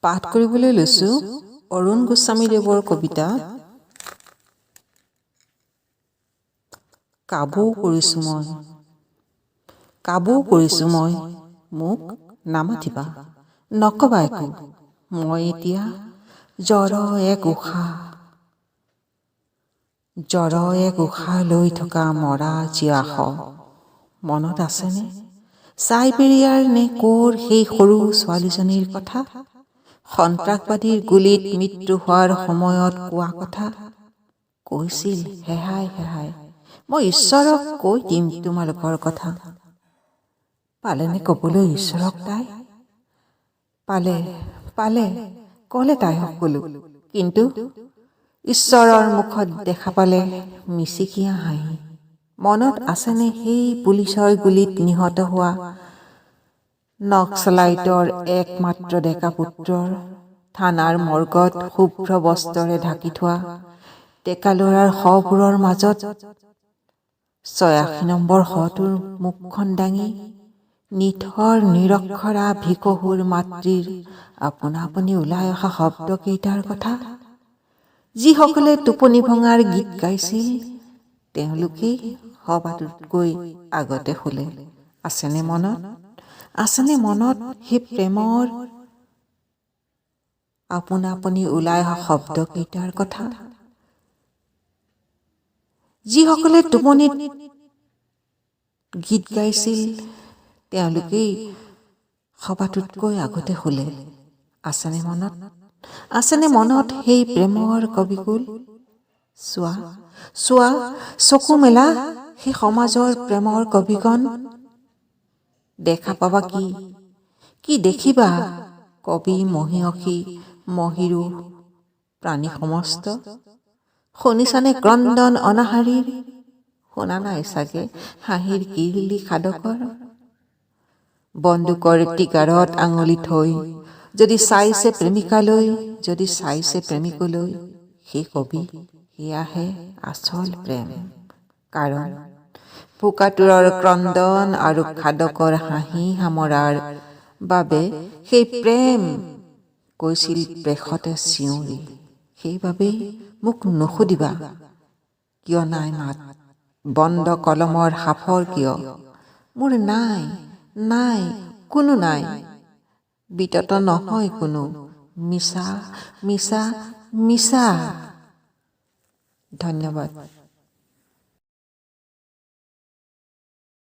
পাঠ কৰিবলৈ লৈছোঁ অৰুণ গোস্বামীদেৱৰ কবিতা কাবৌ কৰিছোঁ মই, কাবৌ কৰিছোঁ মই, মোক নামাতিবা, নকবা একো, মই এতিয়া জড় এক উশাহ, জড় এক উশাহ লৈ থকা মৰা জীয়া শ। মনত আছেনে চাইবেৰিয়াৰ নে ক'ৰ সেই সৰু ছোৱালীজনীৰ কথা, সন্ত্ৰাসবাদীৰ গুলীত মৃত্যু হোৱাৰ সময়ত কোৱা কথা? কৈছিল হেহাই হেহাই, মই ঈশ্বৰক কৈ দিম তোমালোকৰ কথা। পালেনে ক'বলৈ ঈশ্বৰক তাই? পালে, পালে, ক'লে তাই সকলো। কিন্তু ঈশ্বৰৰ মুখত দেখা পালে মিচিকিয়া হাঁহি। মনত আছেনে সেই পুলিচৰ গুলীত নিহত হোৱা নক্সালাইটৰ একমাত্ৰ ডেকা পুত্ৰৰ থানাৰ মৰ্গত শুভ্ৰ বস্ত্ৰৰে ঢাকি থোৱা ডেকা ল'ৰাৰ শৱবোৰৰ মাজত 86 নম্বৰ শটোৰ মুখখন দাঙি নিথৰ নিৰক্ষৰা ভিকহুৰ মাতৃৰ আপোনা-আপুনি ওলাই অহা শব্দকেইটাৰ কথা? যিসকলে টোপনি ভঙাৰ গীত গাইছিল, তেওঁলোকেই সবাতোতকৈ আগতে শুলে। আছেনে মনত, আছেনে মনত সেই প্ৰেমৰ আপোনা-আপুনি ওলাই অহা শব্দকেইটাৰ কথা? যিসকলে টোপনিত গীত গাইছিল, তেওঁলোকেই সবাতোতকৈ আগতে শুলে। আছেনে মনত, আছেনে মনত সেই প্ৰেমৰ কবিকুল? চোৱা, চোৱা, চকু মেলা সেই সমাজৰ প্ৰেমৰ কবিগণ, দেখা পাবা কি, কি দেখিবা কবি মহীয়সী মহীৰূহ প্ৰাণী সমস্ত? শুনিছানে ক্ৰন্দন অনাহাৰীৰ? শুনা নাই চাগে হাঁহিৰ কিৰিলি খাদকৰ? বন্দুকৰ টিগাৰত আঙুলি থৈ যদি চাইছে প্ৰেমিকালৈ, যদি চাইছে প্ৰেমিকলৈ, সেই কবি, সেয়াহে আচল প্ৰেম। কাৰণ ভোকাতুৰৰ ক্ৰন্দন আৰু খাদকৰ হাঁহি সামৰাৰ বাবে সেই প্ৰেম কৈছিল প্ৰেখতে চিঞৰি। সেইবাবেই মোক নুসুধিবা কিয় নাই মাত, বন্ধ কলমৰ সাঁফৰ কিয় মোৰ নাই, নাই, কোনো নাই, বিতত নহয় কোনো, মিছা, মিছা, মিছা। ধন্যবাদ।